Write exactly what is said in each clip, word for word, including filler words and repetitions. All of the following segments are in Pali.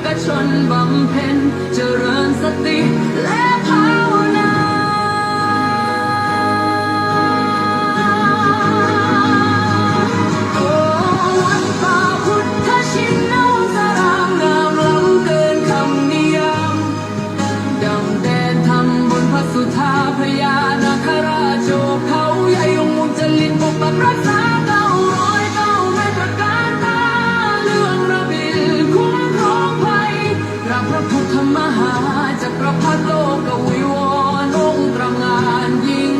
กชนบำเพ็ญเจริญสติและภาวนา โอ้ วัดป่าพุทธชินวงศาราม งามล้ำเกินคำนิยาม ดังแดนธรรมบนพระสุธา พญานาคราชโอบเขาใหญ่ องค์มุจลินปกปักรักษา เก้าร้อยเก้าเมตรตระการตา เรื่องระบิลคุ้มครองภัย กราบพระพุทธมหาจักรพรรดิโลกวิวรณ์ องค์ตระหง่านยิ่ง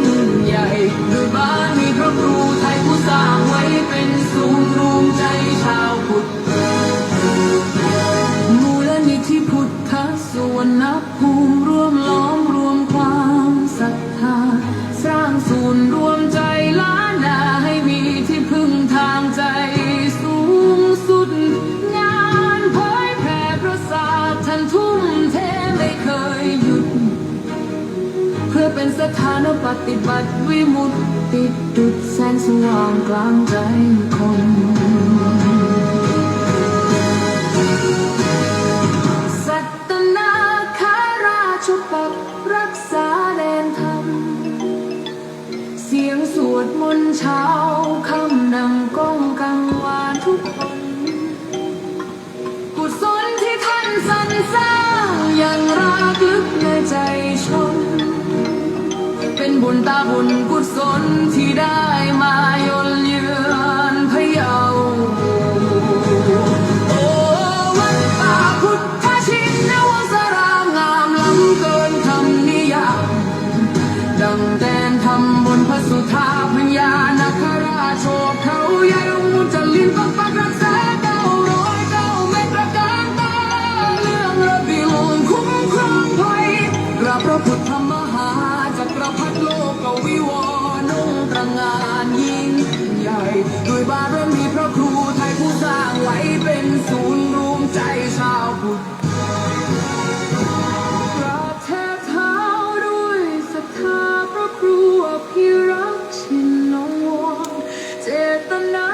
ใหญ่ ด้วยบารมีพระครูไทยผู้สร้างไว้เป็นศูนย์รวมใจชาวพุทธ มูลนิธิพุทธสุวรรณภูมิ ร่วมล้อมรวมความศรัทธา สร้างศูนย์รวมใจล้านนา ให้มีที่พึ่งทางใจสูงสุด งานเผยแผ่พระศาสนาท่านทุ่มเทไม่เคยหยุด เพื่อเป็นสถานปฏิบัติวิมุตติ ดุจแสงสว่างกลางใจคน สัตตนาคราชปกปักรักษาแดนธรรม เสียงสวดมนต์เช้าค่ำดังก้องกังวานทุกคน กุศลที่ท่านสรรสร้างยังรากลึกในใจชน เป็นบุญตาบุญกุศลที่ได้มาเยือนเยือนพะเยา โอ้ วัดป่าพุทธชินวงศาราม งามล้ำเกินคำนิยาม ดังแดนธรรมบนพระสุธา พญานาคราชโอบเขาใหญ่ องค์มุจลินปกปักรักษา เก้าร้อยเก้าเมตรตระการตา เรื่องระบิลคุ้มครองภัย กราบพระพุทธมหาจักรพรรดิโลกวิวรณ์ องค์ตระหง่านยิ่งใหญ่ ด้วยบารมีพระครูไทยผู้สร้างไว้เป็นศูนย์รวมใจชาวพุทธ กราบแทบเท้าด้วยศรัทธาพระครูอภิรักษ์ชินวงศ์ เจตนา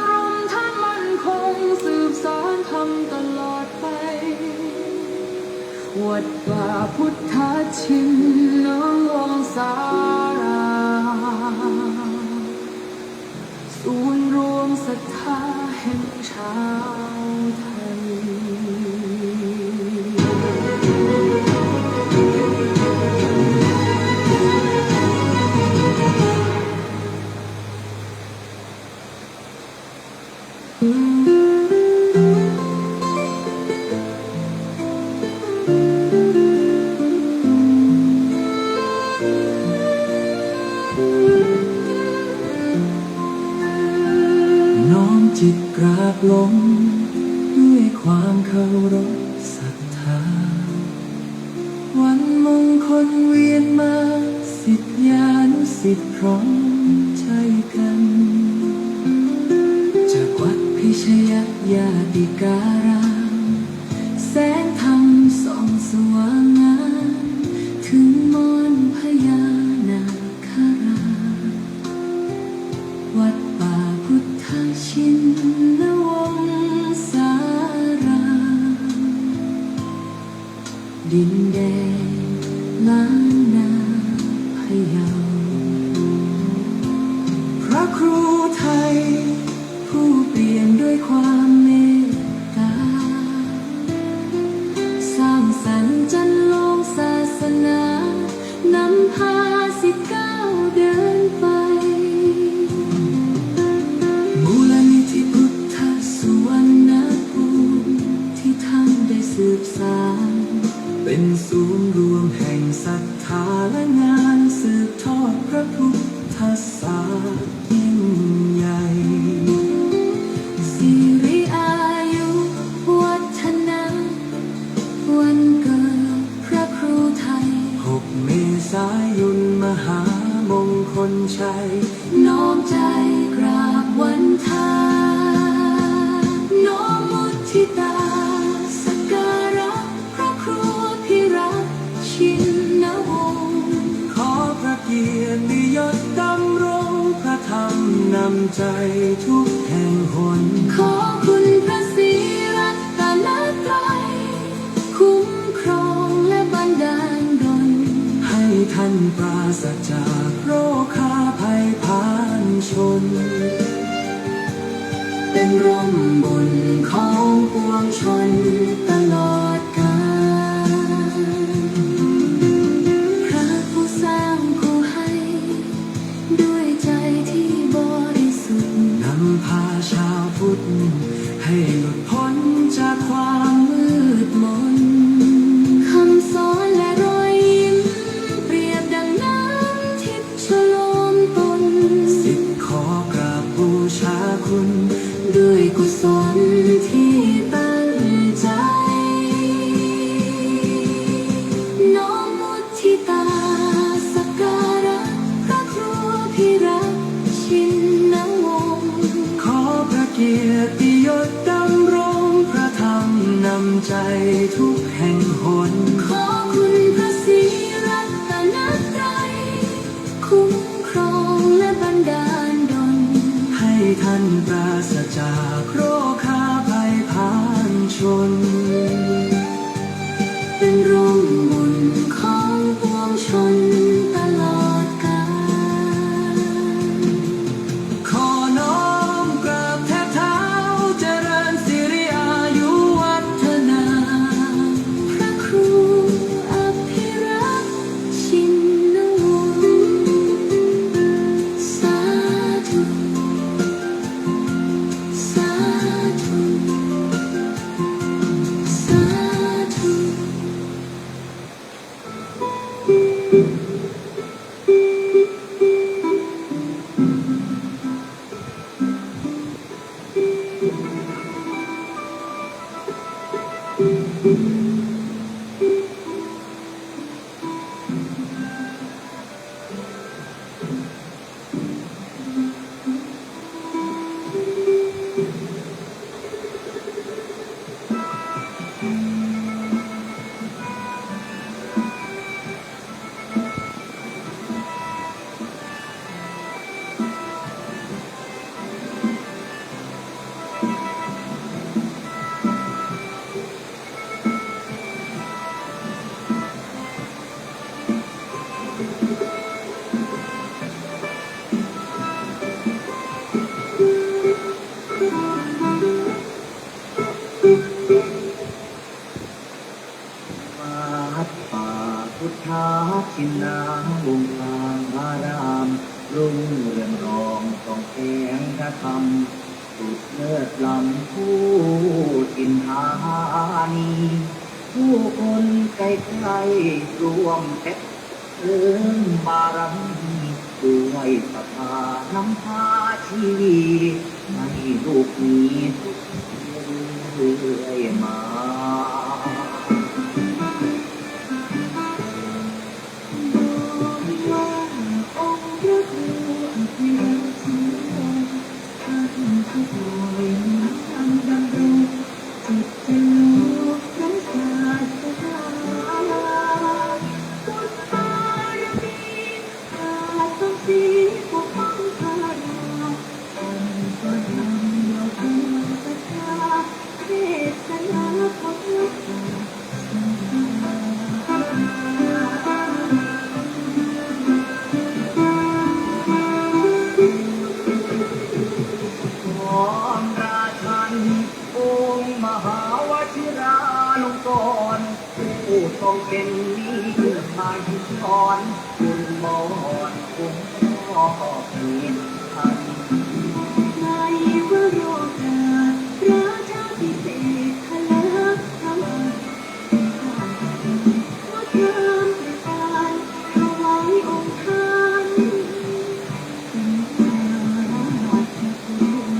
รมณ์ท่านมั่นคงสืบสานธรรมตลอดไป วัดป่าพุทธชินวงศาราม ศูนย์รวมศรัทธาแห่งชาวไทย น้อมจิตกราบลงด้วยความเคารพศรัทธา วันมงคลเวียนมา ศิษยานุศิษย์พร้อมใจกัน จากวัดพิชยญาติการาม แสงธรรมส่องสว่างงาม ถึงมณฑลพญานาคราช วัดป่าพุทธชินวงศาราม ดินแดนล้านนาพะเยา พระครูไทย ผู้เปี่ยมด้วยความเมตตา สร้างสรรค์จันทร์โลกศาสนา นำพาศิษย์ก้าวเดินไป มูลนิธิพุทธสุวรรณภูมิ ที่ท่านได้สืบสาน เป็นศูนย์รวมแห่งศรัทธาและงานสืบทอดพระพุทธศาสนายิ่งใหญ่ สิริอายุวัฒนะ วันเกิดพระครูไทย หกเมษายนมหามงคลชัย น้อมใจกราบวันทา น้อมมุทิตาสักการะพระครูพิรักษ์ชินวงศ์ ขอพระเกียรติยศดำรงพระธรรมนำใจทุกแห่งหน ขอคุณพระศรีรัตนตรัย ปราศจากโรคาภัยพานชน เป็นร่มบุญของปวงชนตลอดกาล พระผู้สร้างผู้ให้ ด้วยใจที่บริสุทธิ์ นำพาชาวพุทธ ให้หลุดพ้นจากความมืดมน คำสอนและรอยยิ้ม เปรียบดังน้ำทิพย์ชโลมตน ศิษย์ขอกราบบูชาคุณ ด้วยกุศลที่ตั้งใจ น้อมมุทิตาสักการะ พระครูพิรักษ์ชินวงศ์ ขอพระเกียรติยศดำรงพระธรรมนำใจทุกแห่งหน ขอคุณพระศรีรัตนตรัย คุ้มครองและบันดาลดล ให้ท่านปราศจากโรคาภัยพานชน เป็นร่มบุญของปวงชนตลอดกาล ขอน้อมกราบแทบเท้าเจริญสิริอายุวัฒนา พระครูอภิรักษ์ชินวงศ์ สาธุ สาธุ สาธุ วัดป่าพุทธชินาวงศาราม รุ่งเรืองรองส่องแสงพระธรรม สุดเลิศล้ำผู้จินทานี ผู้คนใกล้ๆร่วมแสดง เพิ่มบารมีด้วยศรัทธานำพาชีวิตให้ลูกมีสุขเรื่อยมา น้อมไหว้องค์พระครูอภิรักษ์ชินวงศ์ ท่านผู้ป่วยน้อมดำรง จิตจะโลกพระศาสดา บุญบารมี พระสมศรีปกป้องพระรา ท่านก็นำเราควรศรัทธา เทศนาพุทธศาสนา ของราชัน องค์มหาวชิราลงกรณ์ ผู้ทรงเป็นนิพพานสอน คุณมอนคงก็เปลี่ยนพัน ในวโรกาส ราชาพิเศษ ขลักพระบาท งดงามประการ ถวายองค์ท่าน เป็นราชกุล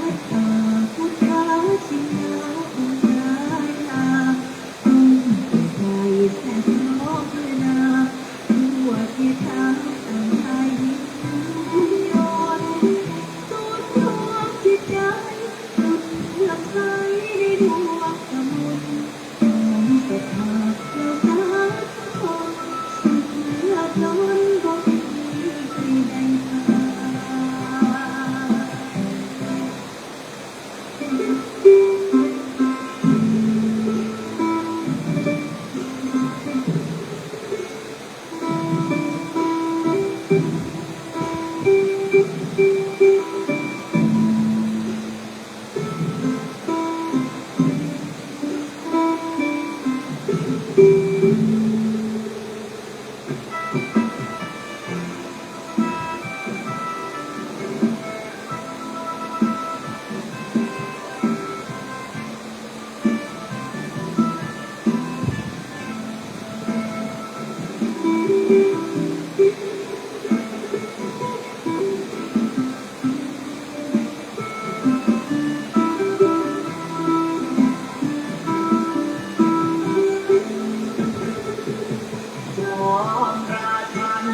วัดป่าพุทธชินวงศาราม ร่มไทรแสงทองพระนามทั่วทิศทาง ตั้งใจยิ่งยงยนต์ ศูนย์รวมจิตใจ สุดเลื่อมใสในดวงกมล ของศรัทธาเราสาธุชน สุดเอื้อมล้นบ่มีที่ใดปาน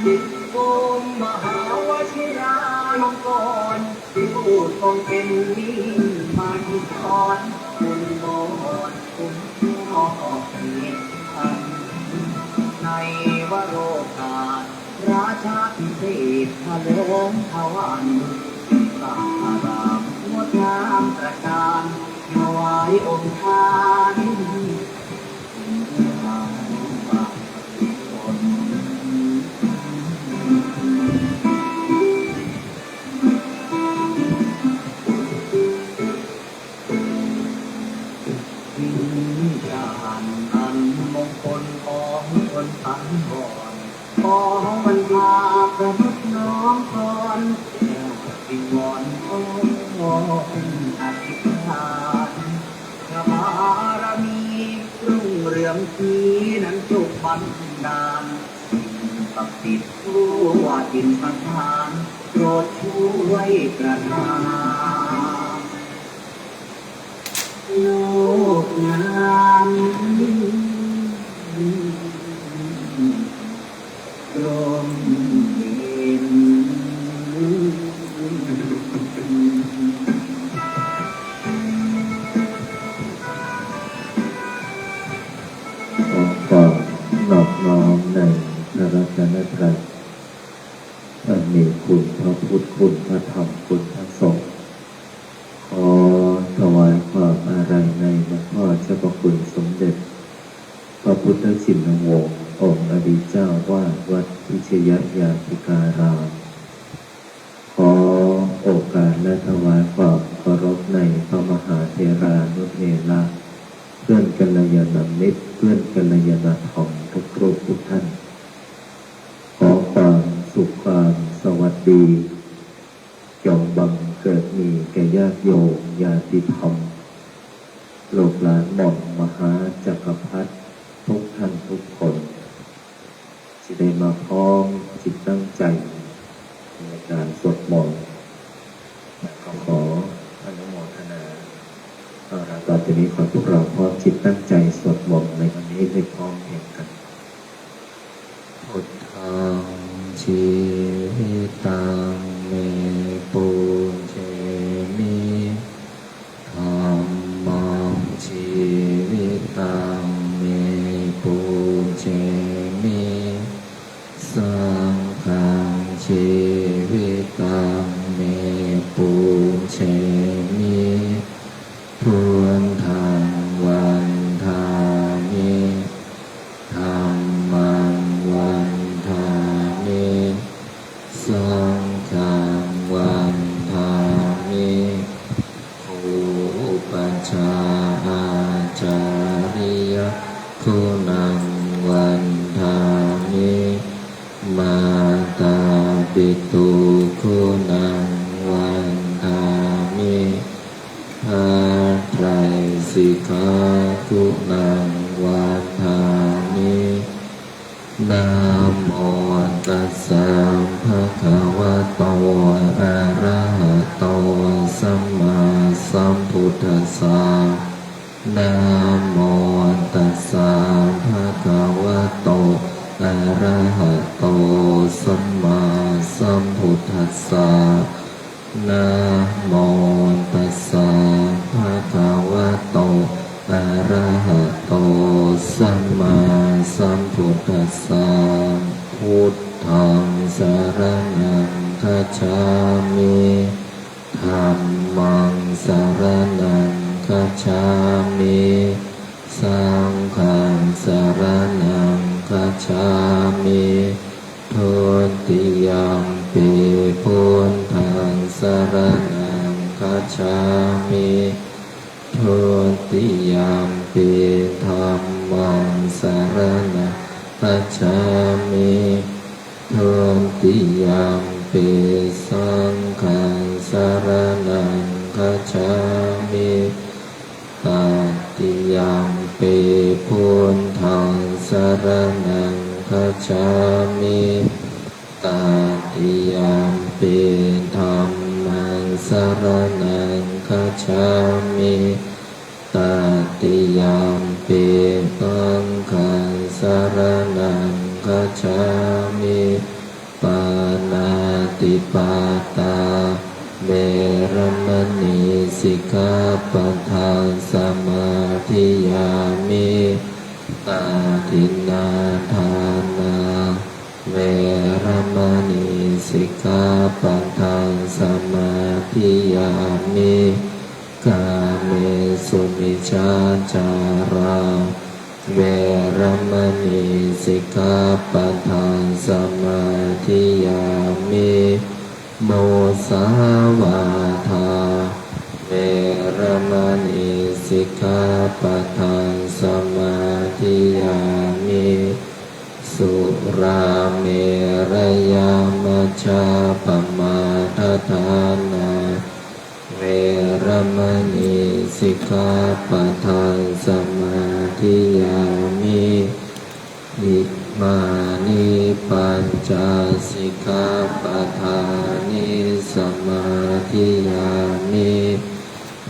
องค์มหาวชิราลงกรณ์ ผู้ทรงเป็นนิมมานสอน คุณบอนคุณพ่อเปรียบธรรม ในวโรกาสราชาพิเศษ พระเลิงทวัน สร้างอารามงดงามตระการ ถวายองค์ทาน มงคลของคนสังวร ขอวันพาประมุขน้อมพร กราบวิงวอนขอเป็นอธิษฐาน พระบารมีรุ่งเรืองสีนั้นจงบันดาล สิ่งศักดิ์สิทธิ์ทั่วถิ่นสถาน โปรดช่วยประทาน ลูกงามร่มเย็น ขอความนอบน้อมในพระรัตนตรัย อันมีคุณพระพุทธ คุณพระธรรม คุณพระสงฆ์ ขอถวายความอาลัยในหลวงพ่อเจ้าพระคุณสมเด็จ พระพุทธชินวงศ์ องค์อดีตเจ้าวาดวัดพิชยญาติการาม ขอโอกาสและถวายความเคารพในพระมหาเถรานุเถระ เพื่อนกัลยาณมิตร เพื่อนกัลยาณธรรมทุกรูปทุกท่าน ขอความสุขความสวัสดี จงบังเกิดมีแก่ญาติโยมญาติธรรม ลูกหลานหม่อมมหาจักรพรรดิทุกท่านทุกคน ที่ได้มาพร้อมจิตตั้งใจในการสวดมนต์ ก็ขออนุโมทนา เอาละ ต่อจากนี้ขอพวกเราพร้อมจิตตั้งใจสวดมนต์ในวันนี้ให้พร้อมเพรียงกัน Buddhaṃ jīvitaṃ me pūjemi, dhammaṃ jīvitaṃ me pūjemi, saṅghaṃ jīvitaṃ me pūjemi, buddhaṃ vandāmi, dhammaṃ vandāmi, saṅghaṃ vandāmi, guru upajjhāya ācariya guṇaṃ vandāmi, mātāpituguṇaṃ vandāmi, พระไตรสิกขา guṇaṃ vandāmi. Namo tassa bhagavato arahato sammāsambuddhassa. Namo tassa bhagavato arahato sammāsambuddhassa. Namo tassa bhagavato arahato sammāsambuddhassa. Buddhaṃ saraṇaṃ gacchāmi. Dhammaṃ saraṇaṃ gacchāmi. Saṅghaṃ saraṇaṃ gacchāmi. Dutiyampi buddhaṃ saraṇaṃ gacchāmi. Dutiyampi dhammaṃ saraṇaṃ gacchāmi. Dutiyampi saṅghaṃ saraṇaṃ gacchāmi. Tatiyampi buddhaṃ saraṇaṃ gacchāmi. Tatiyampi dhammaṃ saraṇaṃ gacchāmi. Tatiyampi saṅghaṃ saraṇaṃ gacchāmi. Pāṇātipātā veramaṇī sikkhāpadaṃ samādiyāmi. Adinnādānā veramaṇī sikkhāpadaṃ samādiyāmi. Kāmesu micchācārā veramaṇī sikkhāpadaṃ samādiyāmi. Musāvādā veramaṇī sikkhāpadaṃ samādiyāmi. Surāmerayamajjapamādaṭṭhānā veramaṇī sikkhāpadaṃ samādiyāmi. Imāni pañca sikkhāpadāni samādiyāmi.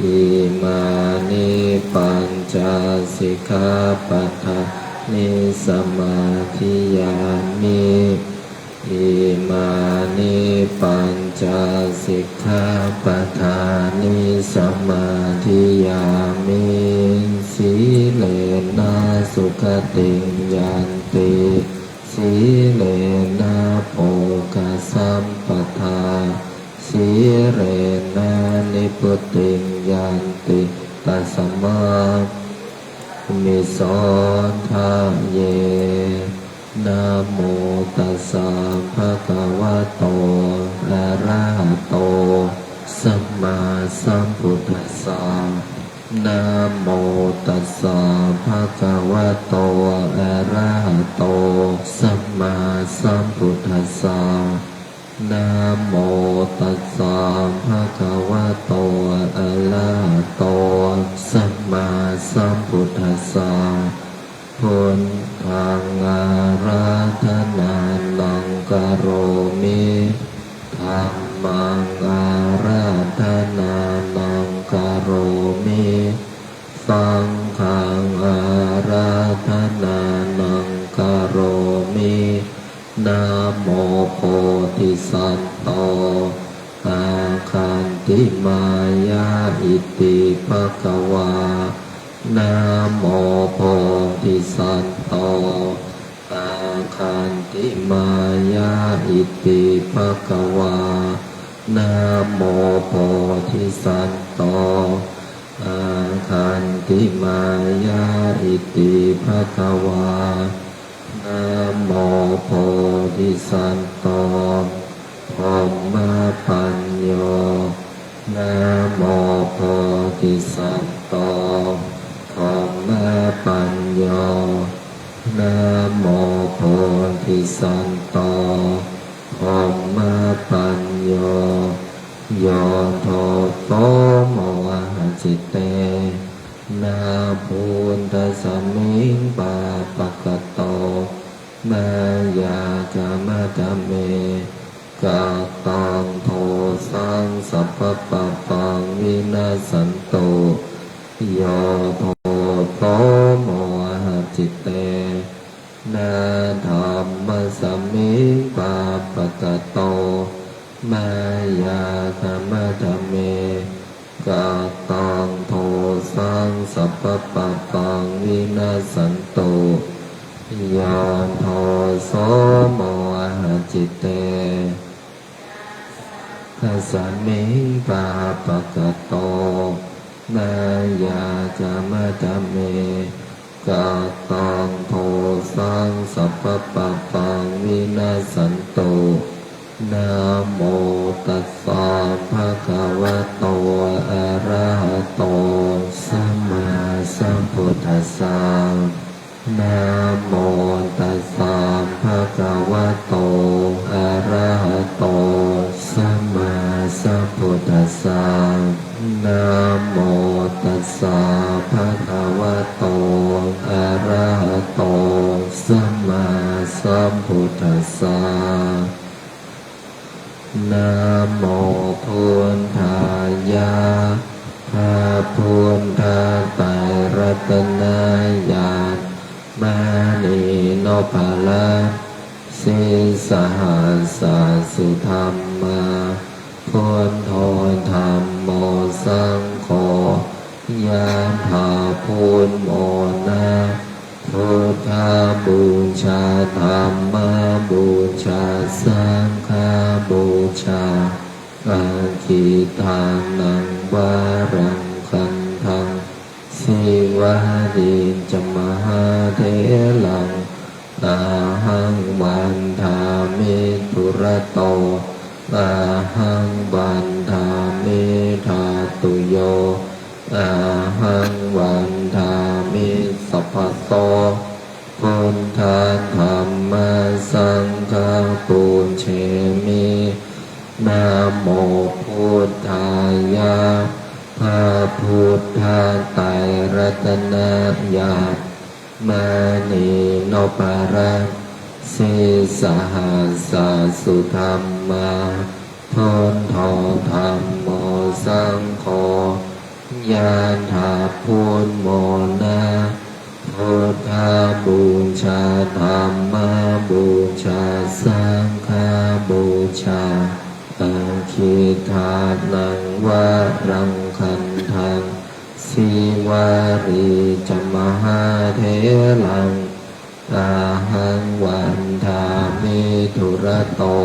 Imāni pañca sikkhāpadāni samādiyāmi. Imāni pañca sikkhāpadāni samādiyāmi. Sīlena sugatiṃ yanti, sīlena bhogasampadā, sīlena nibbutiṃ yanti, tasmā sīlassa visodhaye. Namo tassa bhagavato arahato sammāsambuddhassa. Namo tassa bhagavato arahato sammāsambuddhassa. Namo tassa bhagavato arahato sammāsambuddhassa. Buddhaṃ ārādhanānaṃ karomi. Dhammaṃ ārādhanānaṃ karomi. Saṅghaṃ ārādhanānaṃ karomi. Namo bodhisatto āgantimāya iti bhagavā. Namo bodhisatto āgantimāya iti bhagavā. Namo bodhisatto āgantimāya iti bhagavā. Namo bodhisatto brahmapañño. Namo bodhisatto brahmapañño. Namo bodhisatto brahmapañño. Yo toso mohacitte na buddhasmiṃ pāpakato mayā khamatha me kataṃ dosaṃ sabbapāpaṃ vinassantu. Yo toso mohacitte na dhammasmiṃ pāpakato mayā khamatha me kataṃ dosaṃ sabbapāpaṃ vinassantu. Yo doso mohacitte na saṅghasmiṃ pāpakato mayā khamatha me kataṃ dosaṃ sabbapāpaṃ vinassantu. Namo tassa bhagavato arahato sammāsambuddhassa. Namo tassa bhagavato arahato sammāsambuddhassa. Namo tassa bhagavato arahato sammāsambuddhassa. Namo buddhāya. พระพุทธไตรรัตนญาณ มณีนพรัตน์ สิ Sahassā sudhammā, buddho dhammo saṅgho, yathā buddhamona. Buddhapūjā, dhammapūjā, saṅghapūjā, aggidānaṃ varaṃ gandhaṃ, sīvalī ca mahātheraṃ, ahaṃ vandāmi dūrato, ahaṃ vandāmi dhātuyo, ahaṃ vandāmi sabbaso. Buddha dhamma saṅgha pūjemi. Namo buddhāya. พระพุทธไตรรัตนญาณ มณีนพรัตน์ sīsahassa sudhammā, buddho dhammo saṅgho, yathā buddhamona. Buddhapūjā, dhammapūjā, saṅghapūjā, aggidānaṃ varaṃ gandhaṃ, sīvalī ca mahātheraṃ, ahaṃ vandāmi dūrato,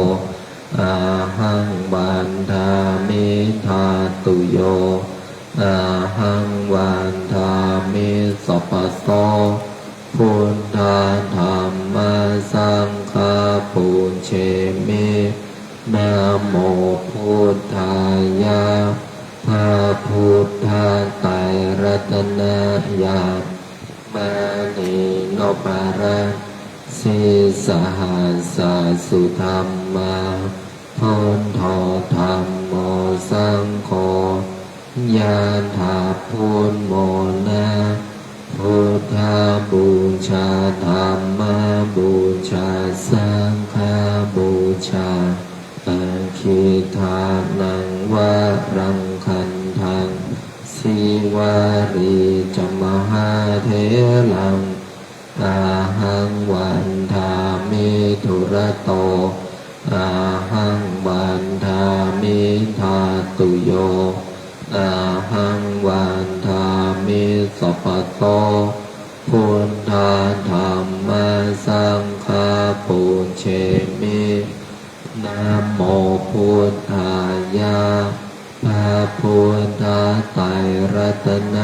ahaṃ vandāmi dhātuyo, ahaṃ vandāmi sabbaso. Buddha dhamma saṅgha pūjemi. Namo buddhāya. พระพุทธไตรรัตนญาณ มณีนพรัตน์ sīsahassa sudhammā, buddho dhammo saṅgho, yathā buddhamona. Buddhapūjā, dhammapūjā, saṅghapūjā, aggidānaṃ varaṃ gandhaṃ, sīvalī ca mahātheraṃ, ahaṃ vandāmi dūrato, ahaṃ vandāmi dhātuyo, ahaṃ vandāmi sabbaso. Buddha dhamma saṅgha pūjemi. Namo buddhāya. พระพุทธไตรรัตน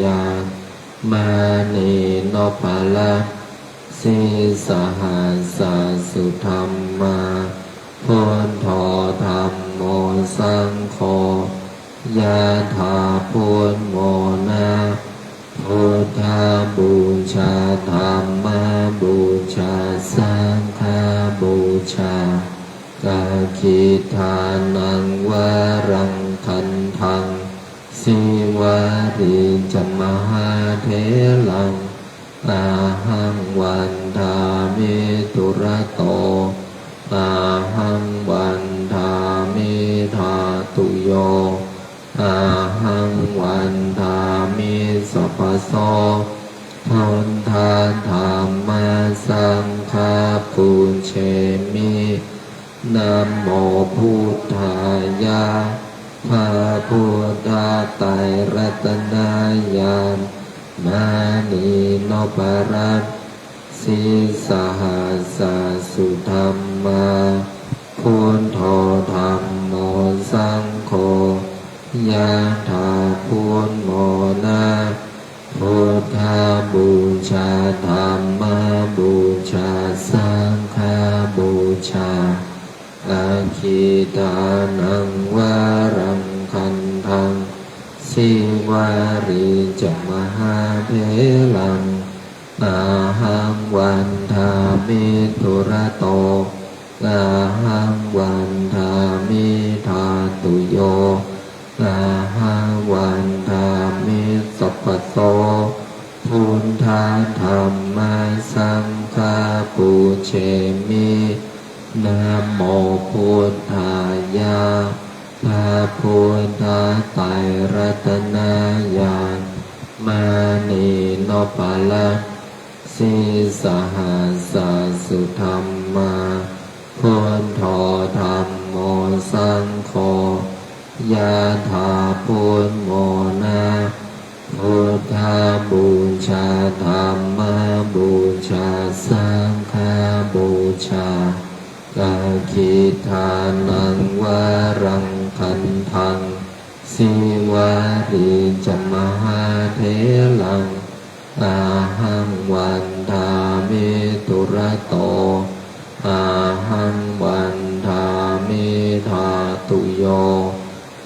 ญาณ มณีนพรัตน์ sīsahassa sudhammā, buddho dhammo saṅgho, yathā buddhamona. Buddhapūjā, dhammapūjā, saṅghapūjā, aggidānaṃ varaṃ gandhaṃ, sīvalī ca mahātheraṃ, ahaṃ vandāmi dūrato, ahaṃ vandāmi dhātuyo, ahaṃ vandāmi sabbaso. Buddha dhamma saṅgha pūjemi. Namo buddhāya. พระพุทธไตรรัตนญาณ มณีนพรัตน์ sīsahassa sudhammā, buddho dhammo saṅgho, yathā buddhamona. Buddhapūjā, dhammapūjā, saṅghapūjā, aggidānaṃ varaṃ gandhaṃ, sīvalī ca mahātheraṃ, ahaṃ vandāmi dūrato, ahaṃ vandāmi dhātuyo, ahaṃ vandāmi sabbaso. Buddha dhamma saṅgha pūjemi. Namo buddhāya. พระพุทธไตรรัตนญาณ มณีนพรัตน์ sīsahassa sudhammā, Yathā, พุทโธ นะ Buddhapūjā, Dhammapūjā, Saṅghapūjā. Dakkhiṇānaṃ varaṃ gandhaṃ, Sīvalī ca mahātheraṃ, ahaṃ vandāmi dūrato, ahaṃ vandāmi dhātuyo,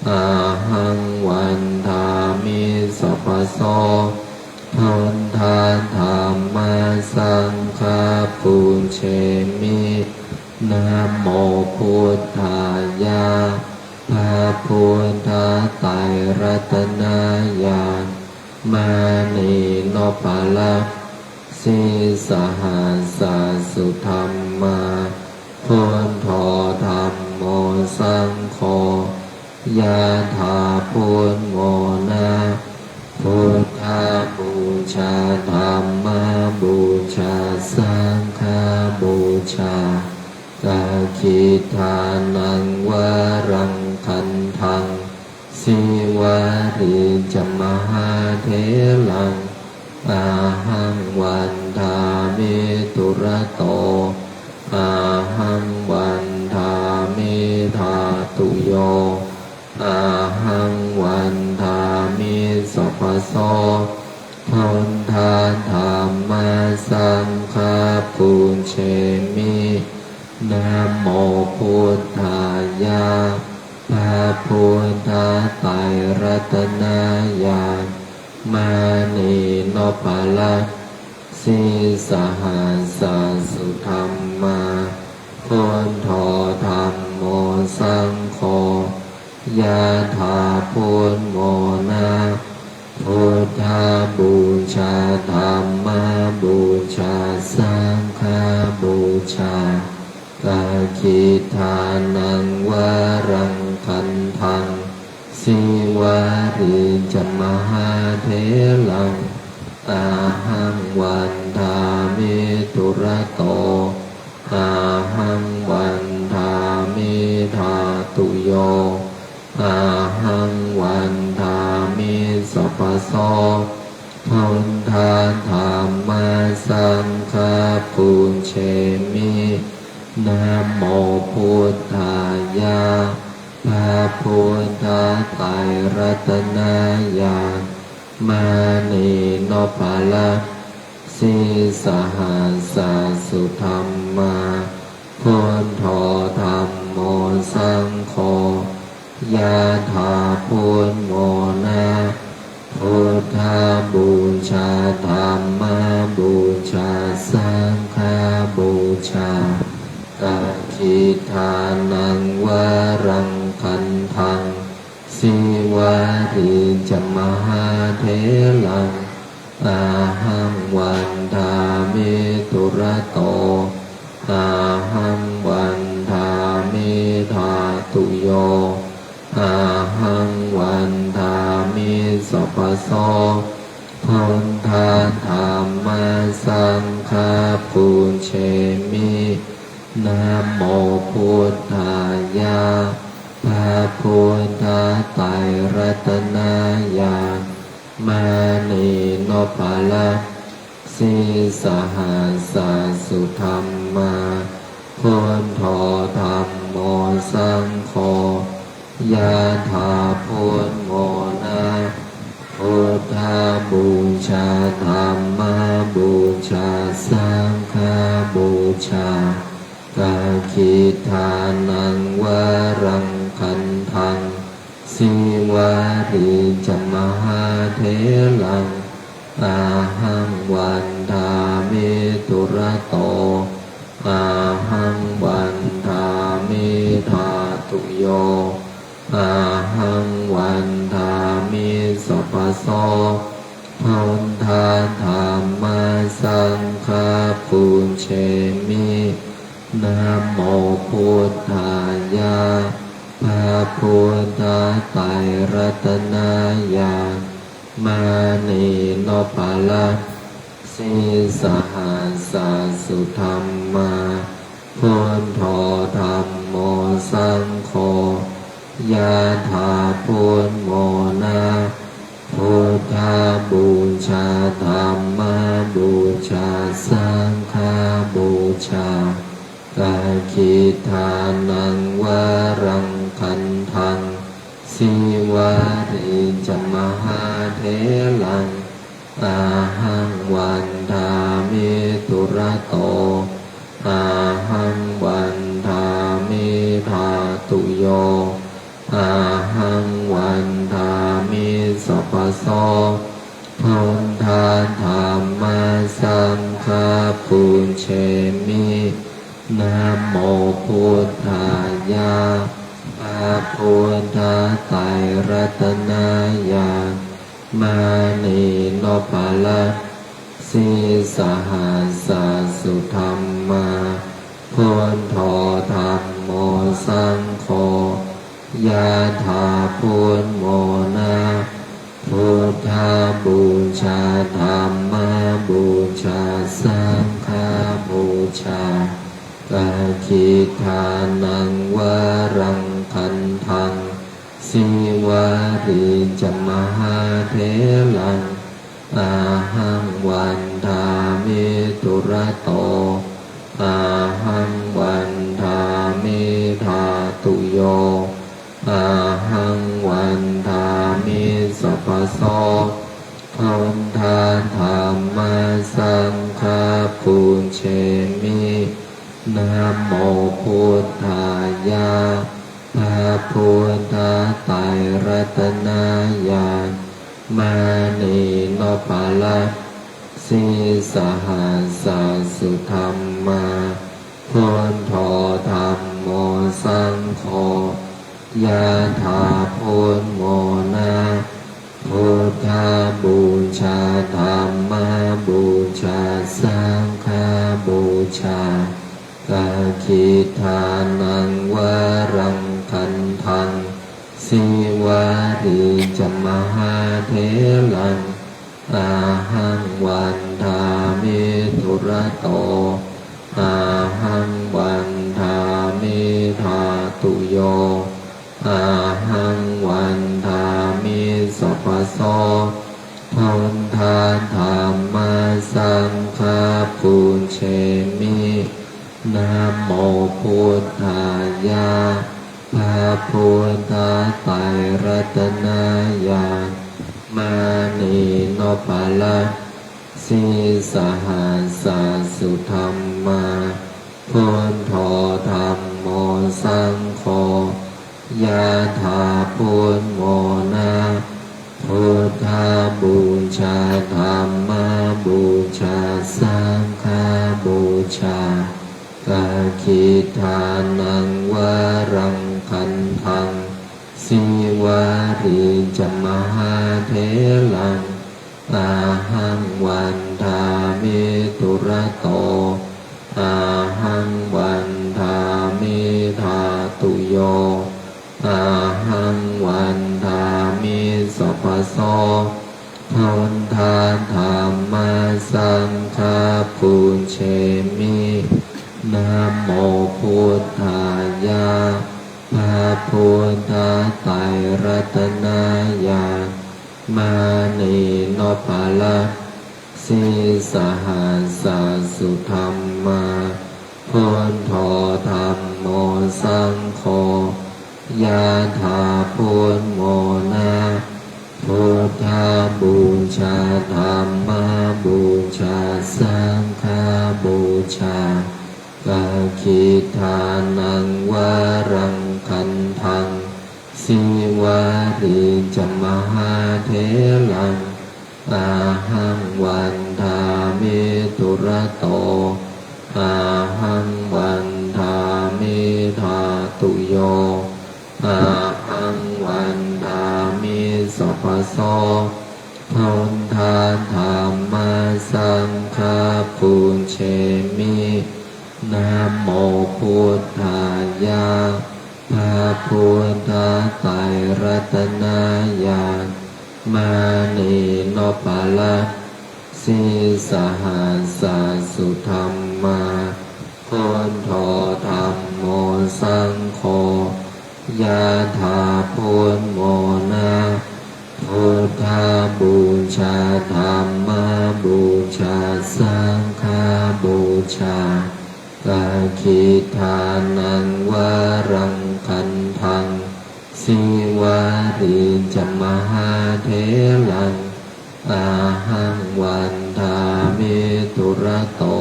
ahaṃ vandāmi sabbaso. Buddha dhamma saṅgha pūjemi. Namo buddhāya. พระพุทธไตรรัตนญาณ มณีนพรัตน์ sīsahassa sudhammā, buddho dhammo saṅgho, yathā, พุทโธ นะ Buddhapūjā, Dhammapūjā, Saṅghapūjā. Dakkhiṇānaṃ varaṃ gandhaṃ, Sīvalī ca mahātheraṃ, ahaṃ vandāmi dūrato, ahaṃ vandāmi dhātuyo, ahaṃ vandāmi sabbaso. Buddha dhamma saṅgha pūjemi. Namo buddhāya. พระพุทธไตรรัตนญาณ มณีนพรัตน์ sīsahassa sudhammā, buddho dhammo saṅgho, yathā, พุทโธ นะ Buddhapūjā, Dhammapūjā, Saṅghapūjā. Dakkhiṇānaṃ varaṃ gandhaṃ, Sīvalī ca mahātheraṃ, ahaṃ vandāmi dūrato, ahaṃ vandāmi dhātuyo, ahaṃ vandāmi sabbaso. Buddha dhamma saṅgha pūjemi. Namo buddhāya. พระพุทธไตรรัตนญาณ มณีนพรัตน์ sīsahassa sudhammā, buddho dhammo saṅgho, yathā, พุทโธ นะ Buddhapūjā, Dhammapūjā, Saṅghapūjā. Dakkhiṇānaṃ varaṃ gandhaṃ, Sīvalī ca mahātheraṃ, ahaṃ vandāmi dūrato, ahaṃ vandāmi dhātuyo, ahaṃ vandāmi sabbaso. Buddha dhamma saṅgha pūjemi. Namo buddhāya. พระพุทธไตรรัตนญาณ มณีนพรัตน์ sīsahassa sudhammā, buddho dhammo saṅgho, yathā, พุทโธ นะ Buddhapūjā, Dhammapūjā, Saṅghapūjā. Dakkhiṇānaṃ varaṃ gandhaṃ, Sīvalī ca mahātheraṃ, ahaṃ vandāmi dūrato, ahaṃ vandāmi dhātuyo, ahaṃ vandāmi sabbaso. Buddha dhamma saṅgha pūjemi. Namo buddhāya. พระพุทธไตรรัตนญาณ มณีนพรัตน์ sīsahassa sudhammā, buddho dhammo saṅgho, Ānaṃ varaṃ gandhaṃ sīvalī ca mahātheraṃ, ahaṃ vandāmi dūrato, ahaṃ vandāmi dhātuyo, ahaṃ vandāmi sabbaso. Buddha dhamma saṅgha pūjemi. Namo buddhāya. พระพุทธไตรรัตนญาณ มณีนพรัตน์ sīsahassa sudhammā, buddho dhammo saṅgho, yathā buddhamona. Buddhapūjā dhammapūjā saṅghapūjā. Dakkhiṇānaṃ varaṃ gandhaṃ sīvalī ca mahātheraṃ, ahaṃ vandāmi dūrato, ahaṃ vandāmi dhātuyo, ahaṃ vandāmi sabbaso. Buddha dhamma saṅgha pūjemi. Namo buddhāya. พระพุทธไตรรัตนญาณ มณีนพรัตน์ sīsahassa sudhammā, buddho dhammo saṅgho, yathā buddhamona. Buddhapūjā dhammapūjā saṅghapūjā. Dakkhiṇānaṃ varaṃ gandhaṃ sīvalī ca mahātheraṃ, ahaṃ vandāmi dūrato, ahaṃ vandāmi dhātuyo, ahaṃ vandāmi sabbaso. Buddha dhamma saṅgha pūjemi. Namo buddhāya. พระพุทธไตรรัตนญาณ มณีนพรัตน์ sīsahassa sudhammā, buddho dhammo saṅgho, yathā buddhamona. Buddhapūjā dhammapūjā saṅghapūjā. Dakkhiṇānaṃ varaṃ gandhaṃ sīvalī ca mahātheraṃ, ahaṃ vandāmi dūrato, ahaṃ vandāmi dhātuyo, ahaṃ vandāmi sabbaso. Buddha dhamma saṅgha pūjemi. Namo buddhāya. พระพุทธไตรรัตนญาณ มณีนพรัตน์ sīsahassa sudhammā, buddho dhammo saṅgho, yathā buddhamona. Buddhapūjā dhammapūjā saṅghapūjā. Dakkhiṇānaṃ varaṃ gandhaṃ sīvalī ca mahātheraṃ, ahaṃ vandāmi dūrato, ahaṃ vandāmi dhātuyo, ahaṃ vandāmi sabbaso. Buddha dhamma saṅgha pūjemi. Namo buddhāya. พระพุทธไตรรัตนญาณ มณีนพรัตน์ sīsahassa sudhammā, buddho dhammo saṅgho, yathā buddhamona. Buddhapūjā dhammapūjā saṅghapūjā. Dakkhiṇānaṃ varaṃ gandhaṃ sīvalī ca mahātheraṃ ahaṃ vandāmi dūrato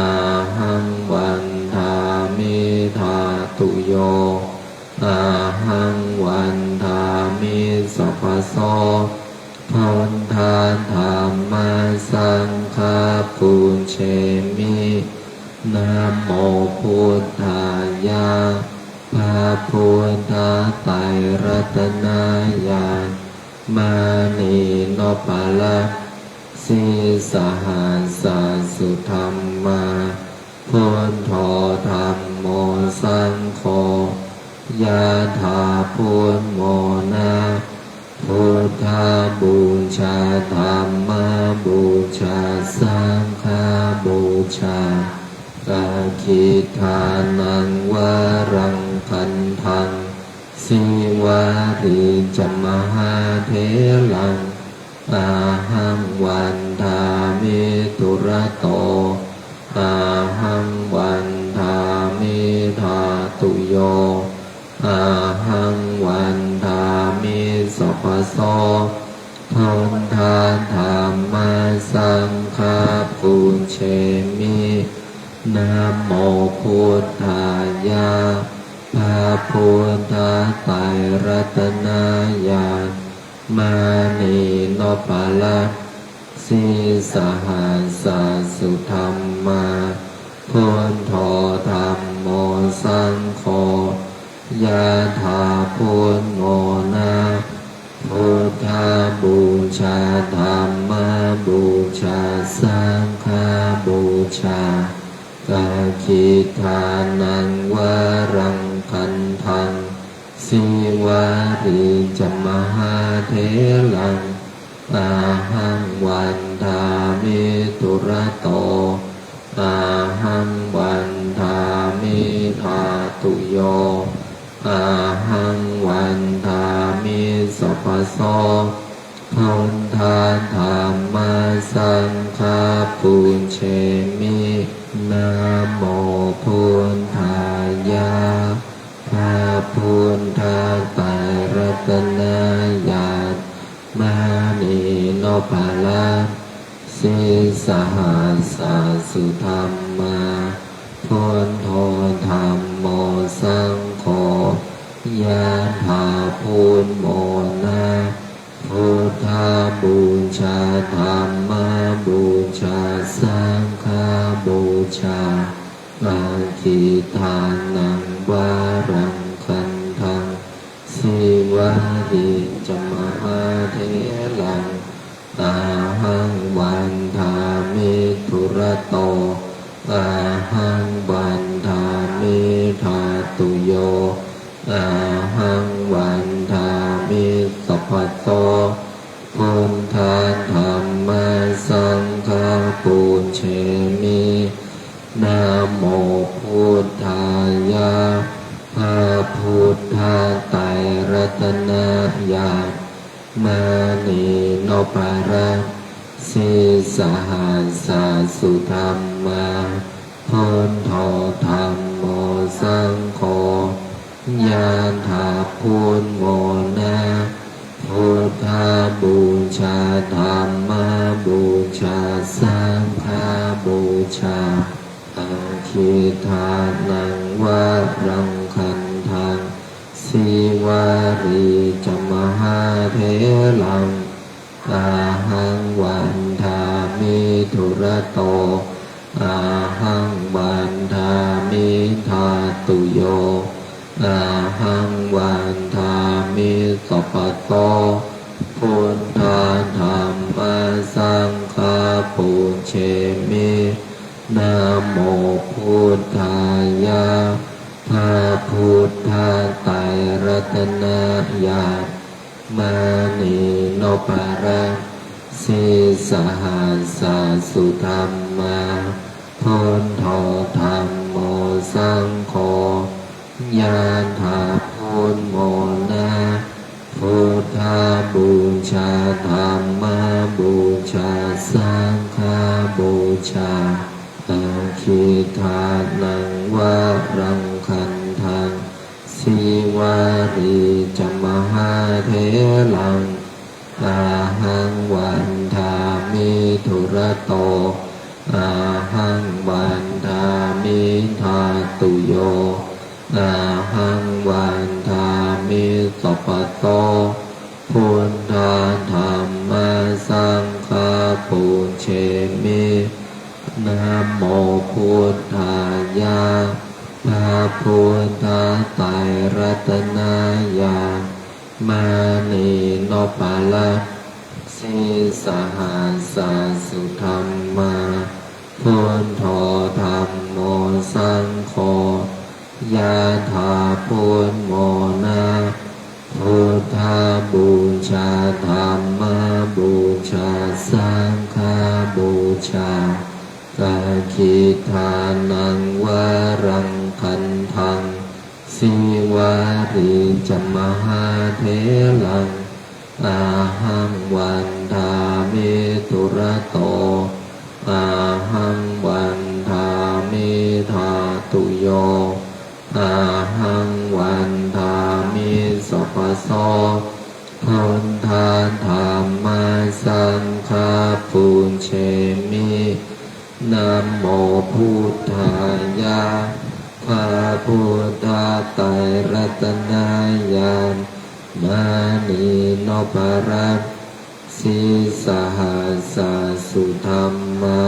ahaṃ vandāmi dhātuyo ahaṃ vandāmi sabbaso buddha dhamma saṅgha pūjemi. Namo buddhāya. พระพุทธไตรรัตนญาณ มณีนพรัตน์ sīsahassa sudhammā, buddho dhammo saṅgho, yathā buddhamona, buddhapūjā dhammapūjā saṅghapūjā, aggidānaṃ varaṃ gandhaṃ sīvalī ca mahātheraṃ ahaṃ vandāmi dūrato ahaṃ vandāmi dhātuyo ahaṃ vandāmi sabbaso buddha dhamma saṅgha pūjemi. Namo buddhāya. พระพุทธไตรรัตนญาณ มณีนพรัตน์ sīsahassa sudhammā, buddho dhammo saṅgho, yathā buddhamona, buddhapūjā dhammapūjā saṅghapūjā, aggidānaṃ varaṃ gandhaṃ sīvalī ca mahātheraṃ ahaṃ vandāmi dūrato ahaṃ vandāmi dhātuyo ahaṃ vandāmi sabbaso buddha dhamma saṅgha pūjemi. Namo buddhāya. พระพุทธไตรรัตนญาณ มณีนพรัตน์ sīsahassa sudhammā, buddho dhammo saṅgho, yathā buddhamona, buddhapūjā dhammapūjā saṅghapūjā, aggidānaṃ varaṃ gandhaṃ sīvalī ca mahātheraṃ ahaṃ vandāmi dūrato ahaṃ vandāmi dhātuyo ahaṃ vandāmi sabbaso buddha dhamma saṅgha pūjemi. Namo buddhāya. พระพุทธไตรรัตนญาณ มณีนพรัตน์ sīsahassa sudhammā, buddho dhammo saṅgho, yathā buddhamona, buddhapūjā dhammapūjā saṅghapūjā, aggidānaṃ varaṃ gandhaṃ sīvalī ca mahātheraṃ ahaṃ vandāmi dūrato ahaṃ vandāmi dhātuyo ahaṃ vandāmi sabbaso buddha dhamma saṅgha pūjemi. Namo buddhāya. พระพุทธไตรรัตนญาณ มณีนพรัตน์ sīsahassa sudhammā, buddho dhammo saṅgho, yathā buddhamona, buddhapūjā dhammapūjā saṅghapūjā, aggidānaṃ varaṃ gandhaṃ Vārī ca mahātheraṃ ahaṃ vandāmi dūrato, ahaṃ vandāmi dhātuyo, ahaṃ vandāmi sabbaso. Buddha dhamma saṅgha pūjemi. Namo buddhāya. พระพุทธไตรรัตนญาณ มณีนพรัตน์ sīsahassa sudhammā, buddho dhammo saṅgho, yathā buddhamona. Buddhapūjā, dhammapūjā, saṅghapūjā, dakkhiṇānaṃ varaṃ gandhaṃ, sīvalī ca mahātheraṃ, ahaṃ vandāmi dūrato, ahaṃ vandāmi dhātuyo, ahaṃ vandāmi sabbaso. Buddha dhamma saṅgha pūjemi. Namo buddhāya. พระพุทธไตรรัตนญาณ มณีนพรัตน์ sīsahassa sudhammā,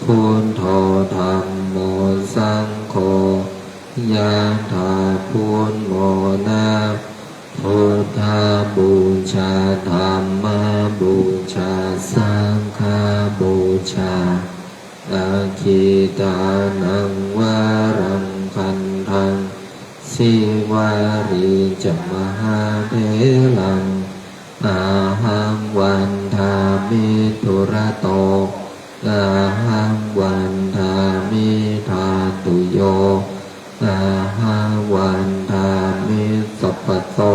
buddho dhammo saṅgho, yathā buddhamona. Buddhapūjā, dhammapūjā, saṅghapūjā, dakkhiṇānaṃ varaṃ gandhaṃ, sīvalī ca mahātheraṃ, ahaṃ vandāmi dūrato, ahaṃ vandāmi dhātuyo, ahaṃ vandāmi sabbaso.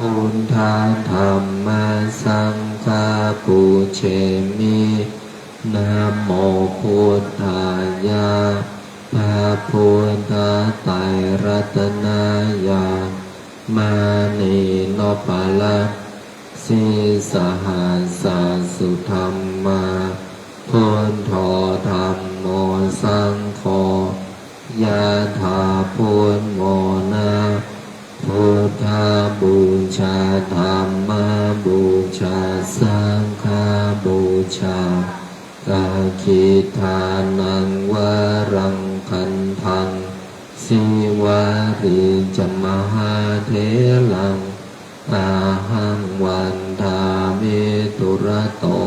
Buddha dhamma saṅgha pūjemi. Namo buddhāya. พระพุทธไตรรัตนญาณ มณีนพรัตน์ sīsahassa sudhammā, buddho dhammo saṅgho, yathā buddhamona. Buddhapūjā, dhammapūjā, saṅghapūjā, dakkhiṇānaṃ varaṃ gandhaṃ, sīvalī ca mahātheraṃ, ahaṃ vandāmi dūrato,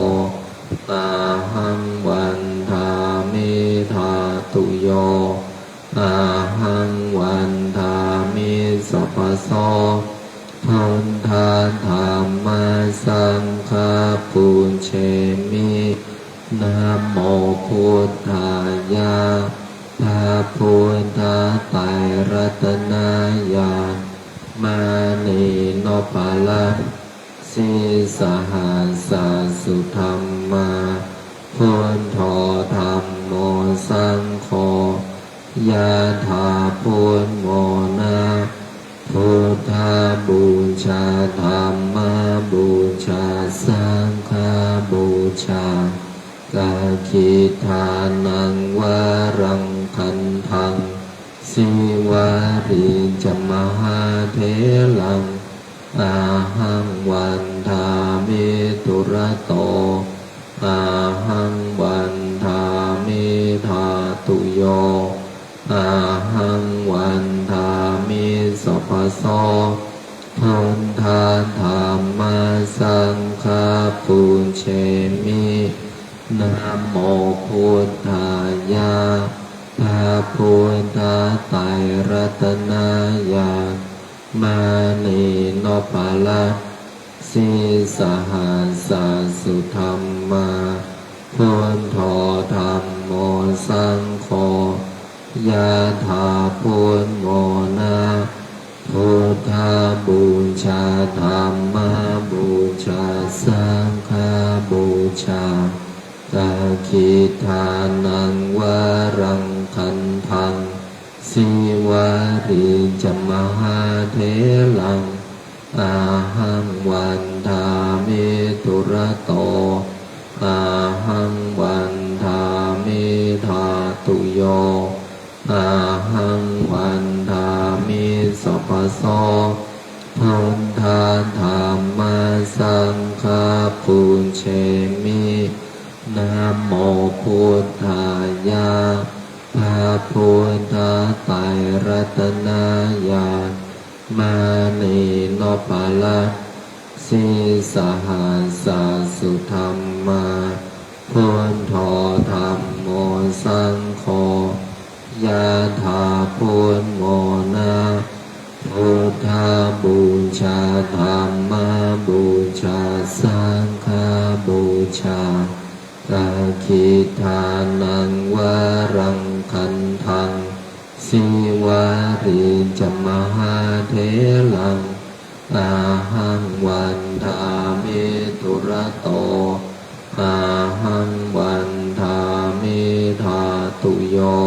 ahaṃ vandāmi dhātuyo, ahaṃ vandāmi sabbaso. Buddha dhamma saṅgha pūjemi. Namo buddhāya. พระพุทธไตรรัตนญาณ มณีนพรัตน์ sīsahassa sudhammā, buddho dhammo saṅgho, yathā buddhamona. Buddhapūjā, dhammapūjā, saṅghapūjā, dakkhiṇānaṃ varaṃ gandhaṃ, sīvalī ca mahātheraṃ, ahaṃ vandāmi dūrato, ahaṃ vandāmi dhātuyo, ahaṃ vandāmi sabbaso. Buddha dhamma saṅgha pūjemi. Namo buddhāya. พระพุทธไตรรัตนญาณ มณีนพรัตน์ sīsahassa sudhammā, buddho dhammo saṅgho, yathā buddhamona. Buddhapūjā, dhammapūjā, saṅghapūjā, dakkhiṇānaṃ varaṃ gandhaṃ, sīvalī ca mahātheraṃ ahaṃ vandāmi dūrato ahaṃ vandāmi dhātuyo ahaṃ vandāmi sabbaso buddha dhamma saṅgha pūjemi. Namo buddhāya. พระพุทธไตรรัตนญาณ มณีนพรัตน์ sīsahassa sudhammā, buddho dhammo saṅgho, yathā buddhamona, buddhapūjā dhammapūjā saṅghapūjā, dakkhiṇānaṃ varaṃ gandhaṃ sīvalī ca mahātheraṃ ahaṃ vandāmi dūrato ahaṃ vandāmi dhātuyo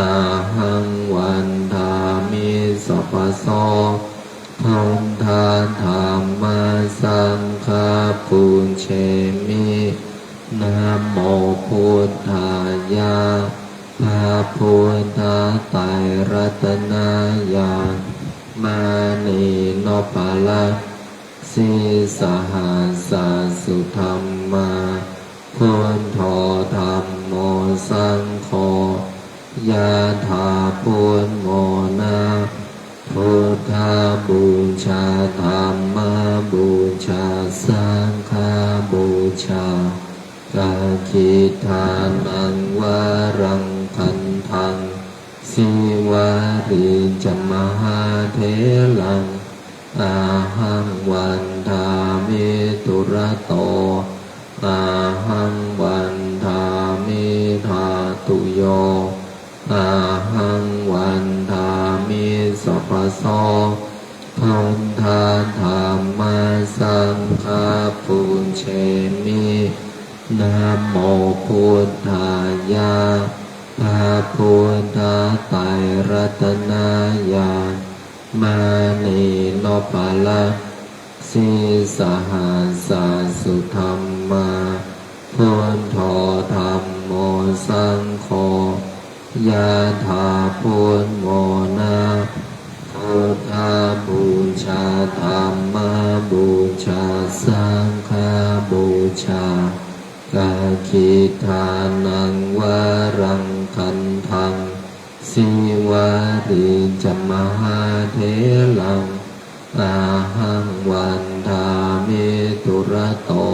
ahaṃ vandāmi sabbaso buddha dhamma saṅgha pūjemi. Namo buddhāya. พระพุทธไตรรัตนญาณ มณีนพรัตน์ sīsahassa sudhammā, buddho dhammo saṅgho, yathā buddhamona, buddhapūjā dhammapūjā saṅghapūjā, dakkhiṇānaṃ varaṃ gandhaṃ sīvalī ca mahātheraṃ ahaṃ vandāmi dūrato ahaṃ vandāmi dhātuyo ahaṃ vandāmi sabbaso buddha dhamma saṅgha pūjemi. Namo buddhāya. พระพุทธไตรรัตนญาณ มณีนพรัตน์ sīsahassa sudhammā, buddho dhammo saṅgho, yathā buddhamona, buddhapūjā dhammapūjā saṅghapūjā, dakkhiṇānaṃ varaṃ gandhaṃ sīvalī ca mahātheraṃ ahaṃ vandāmi dūrato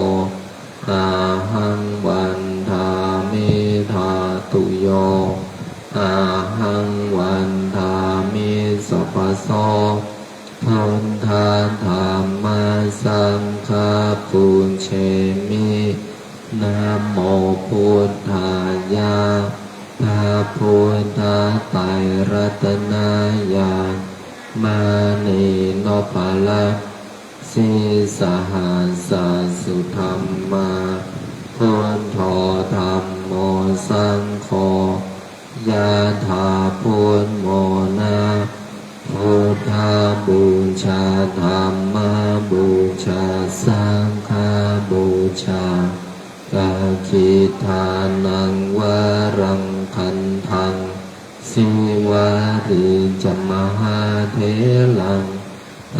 ahaṃ vandāmi dhātuyo ahaṃ vandāmi sabbaso buddha dhamma saṅgha pūjemi. Namo buddhāya. พระพุทธไตรรัตนญาณ มณีนพรัตน์ sīsahassa sudhammā, buddho dhammo saṅgho, yathā buddhamona, buddhapūjā dhammapūjā saṅghapūjā, dakkhiṇānaṃ varaṃ gandhaṃ sīvalī ca mahātheraṃ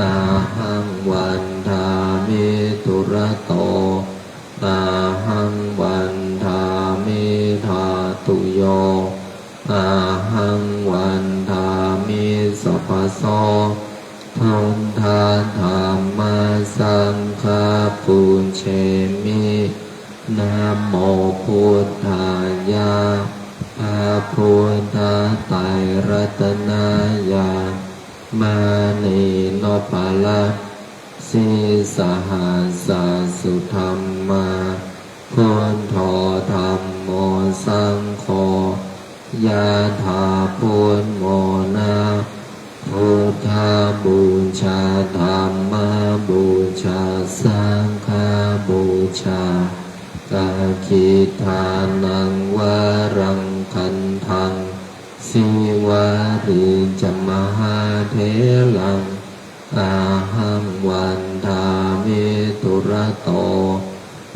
ahaṃ vandāmi dūrato ahaṃ vandāmi dhātuyo ahaṃ vandāmi sabbaso buddha dhamma saṅgha pūjemi. Namo buddhāya. พระพุทธไตรรัตนญาณ มณีนพรัตน์ sīsahassa sudhammā, buddho dhammo saṅgho, yathā buddhamona, buddhapūjā dhammapūjā saṅghapūjā, dakkhiṇānaṃ varaṃ gandhaṃ sīvalī ca mahā theraṃ ahaṃ vandāmi dūrato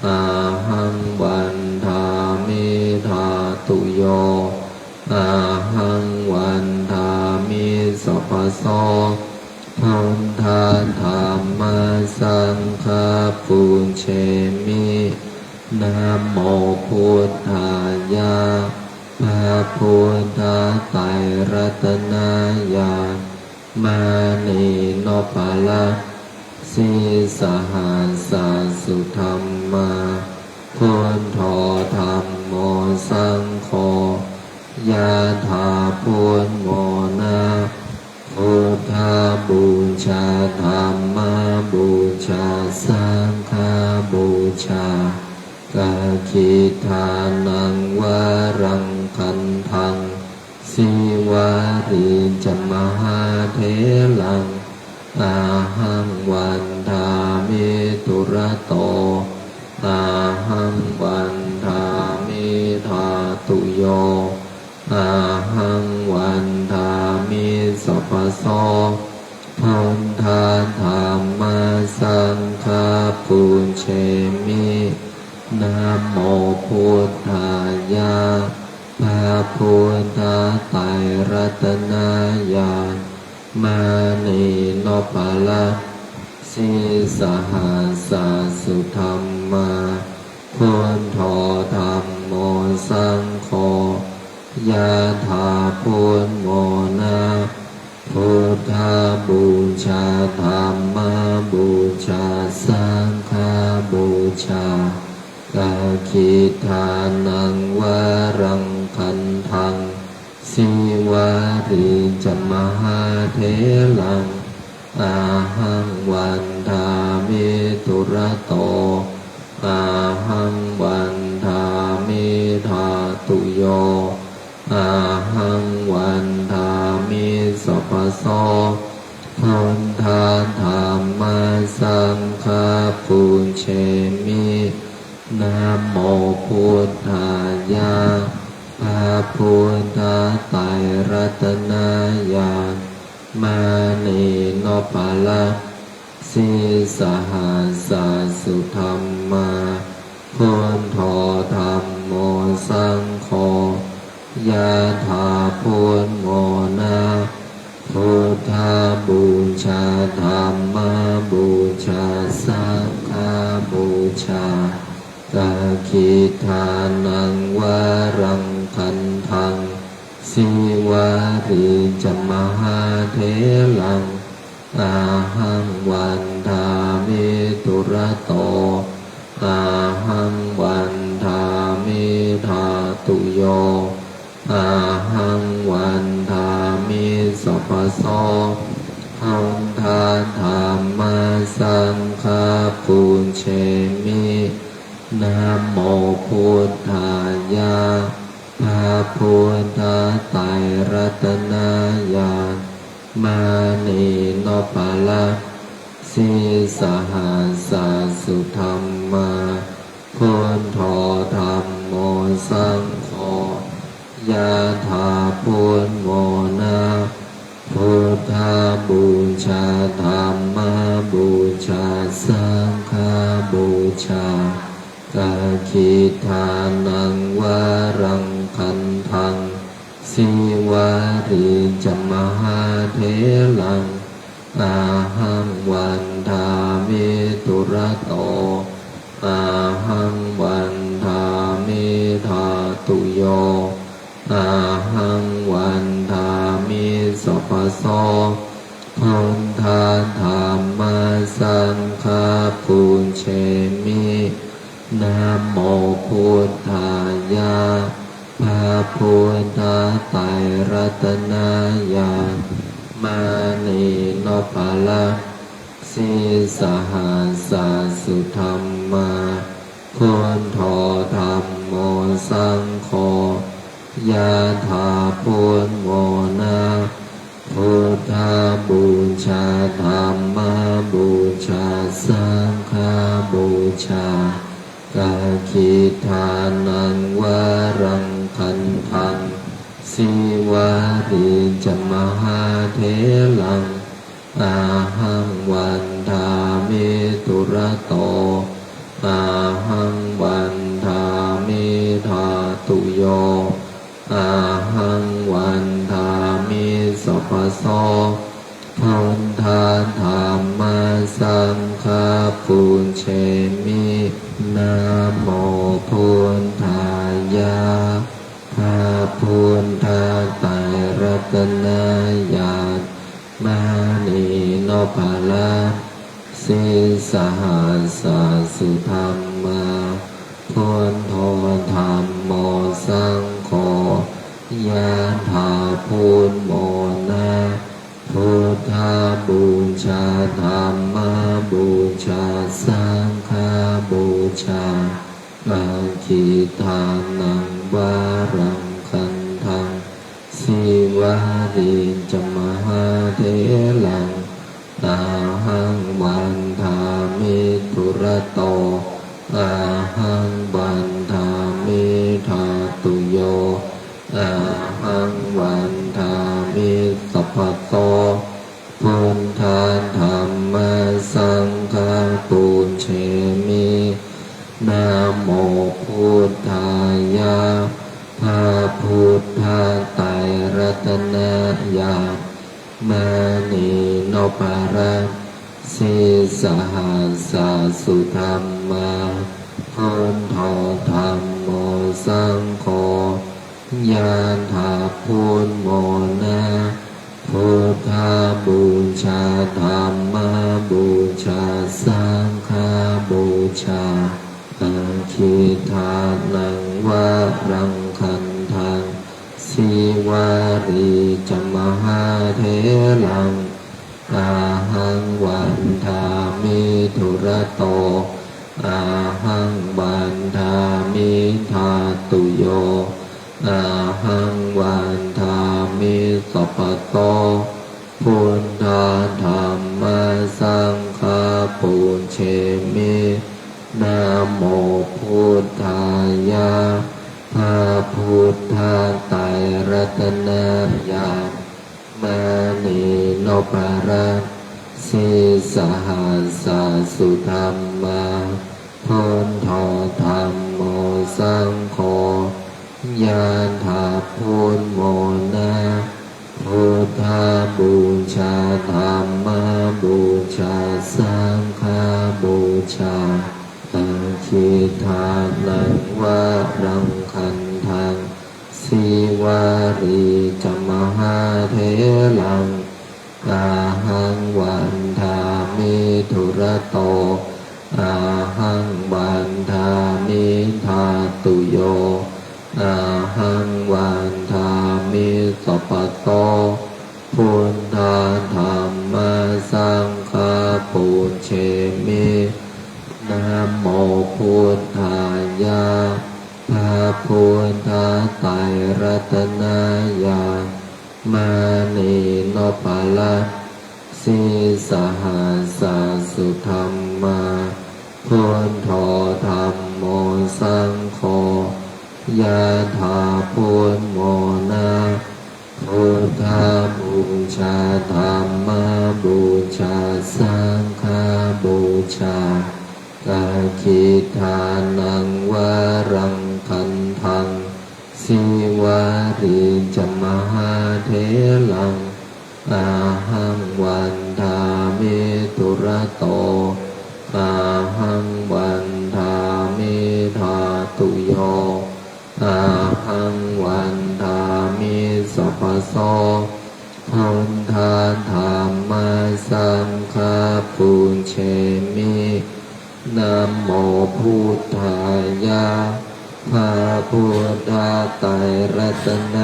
ahaṃ vandāmi dhātuyo ahaṃ vandāmi sabbaso buddha dhamma saṅgha pūjemi. Namo buddhāya พระพุทธไตรรัตนญาณ mani noppaḷakkhī sahassa sudhammā buddho dhammo saṅgho yathā buddhamona buddhapūjā dhammapūjā saṅghapūjā kakhidānaṃ varaṃ gandhaṃ sīvalī ca mahātheraṃ ahaṃ vandāmi dūrato ahaṃ vandāmi dhātuyo ahaṃ vandāmi sabbaso buddha dhamma saṅgha pūjemi. Namo buddhāya พระพุทธไตรรัตนญาณ mani noppaḷakkhī sahassa sudhammā buddho dhammo saṅgho yathā buddhamona buddhapūjā dhammapūjā saṅghapūjā kakhidānaṃ varaṃ gandhaṃ sīvalī ca mahātheraṃ ahaṃ vandāmi dūrato ahaṃ vandāmi dhātuyo ahaṃ vandāmi sabbaso buddha dhamma saṅgha pūjemi. Namo buddhāya พระพุทธไตรรัตนญาณ mani noppaḷakkhī sahassa sudhammā buddho dhammo saṅgho yathā buddhamona buddhapūjā dhammapūjā saṅghapūjā kakhidānaṃ varaṃ gandhaṃ sīvalī ca mahātheraṃ ahaṃ vandāmi dūrato ahaṃ vandāmi dhātuyo ahaṃ vandāmi sabbaso buddha dhamma saṅgha pūjemi. Namo buddhāya พระพุทธไตรรัตนญาณ mani noppaḷakkhī sahassa sudhammā buddho dhammo saṅgho yathā buddhamona buddhapūjā dhammapūjā saṅghapūjā kakhidānaṃ varaṃ gandhaṃ sīvalī ca mahātheraṃ ahaṃ vandāmi dūrato ahaṃ vandāmi dhātuyo ahaṃ vandāmi sabbaso buddha dhamma saṅgha pūjemi. Namo buddhāya พระพุทธไตรรัตนญาณ mani noppaḷakkhī sahassa sudhammā buddho dhammo saṅgho yathā buddhamona buddhapūjā dhammapūjā saṅghapūjā kakhidānaṃ varaṃ gandhaṃ sīvalī ca mahātheraṃ ahaṃ vandāmi dūrato, ahaṃ vandāmi dhātuyo, ahaṃ vandāmi sabbaso. Buddha dhamma saṅgha pūjemi. Namo buddhāya. พระพุทธไตรรัตนญาณ มณีนพรัตน์ sīsahassa sudhammā, buddho dhammo saṅgho, yādā pūjamo na. Buddhapūjā, dhammapūjā, saṅghapūjā, aggidānaṃ varaṃ gandhaṃ, sīvalī ca mahātheraṃ, ahaṃ vandāmi dūrato, ahaṃ vandāmi dhātuyo, ahaṃ vandāmi sabbaso. Buddha dhamma saṅgha pūjemi. Namo buddhāya. พระพุทธไตรรัตนญาณ มณีนพรัตน์ sīsahassa sudhammā, buddho dhammo saṅgho, yādā pūjamo na. Buddhapūjā, dhammapūjā, saṅghapūjā, aggidānaṃ varaṃ gandhaṃ, sīvalī ca mahātheraṃ, ahaṃ vandāmi dūrato, ahaṃ vandāmi dhātuyo, ahaṃ vandāmi sabbaso. Buddha dhamma saṅgha pūjemi. Namo buddhāya. พระพุทธไตรรัตนญาณ มณีนพรัตน์ sīsahassa sudhammā, buddho dhammo saṅgho, yādā pūjamo na. Buddhapūjā, dhammapūjā, saṅghapūjā, aggidānaṃ varaṃ gandhaṃ, sīvalī ca mahātheraṃ, ahaṃ vandāmi dūrato, ahaṃ vandāmi dhātuyo, ahaṃ vandāmi sabbaso. Buddha dhamma saṅgha pūjemi. Namo buddhāya. พระพุทธไตรรัตนญาณ มณีนพรัตน์ sīsahassa sudhammā, buddho dhammo saṅgho, yādā pūjamo na. Buddhapūjā, dhammapūjā, saṅghapūjā, aggidānaṃ varaṃ gandhaṃ, sīvalī ca mahātheraṃ, ahaṃ vandāmi dūrato, ahaṃ vandāmi dhātuyo, ahaṃ vandāmi sabbaso. Buddha dhamma saṅgha pūjemi. Namo buddhāya. พระพุทธไตรรัตน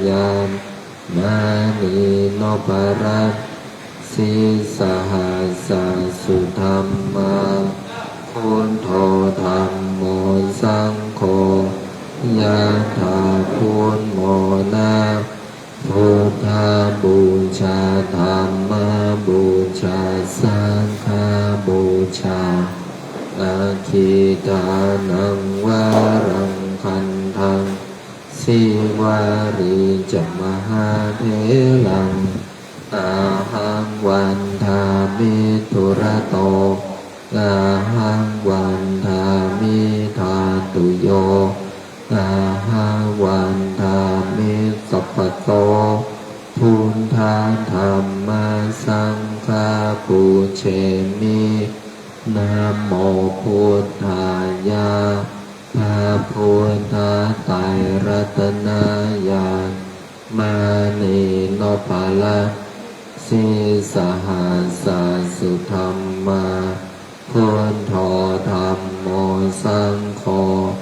ญาณ มณีนพรัตน์ sīsahassa sudhammā, buddho dhammo saṅgho, yādā pūjamo na. Buddhapūjā, dhammapūjā, saṅghapūjā, aggidānaṃ varaṃ gandhaṃ, sīvalī ca mahātheraṃ, ahaṃ van durato, ahaṃ vandāmi dhātuyo, ahaṃ vandāmi sabbaso. Buddha dhamma saṅgha pūjemi. Namo buddhāya. พระพุทธไตรรัตนญาณ มณีนพรัตน์ sīsahassa sudhammā, buddho dhammo saṅgho,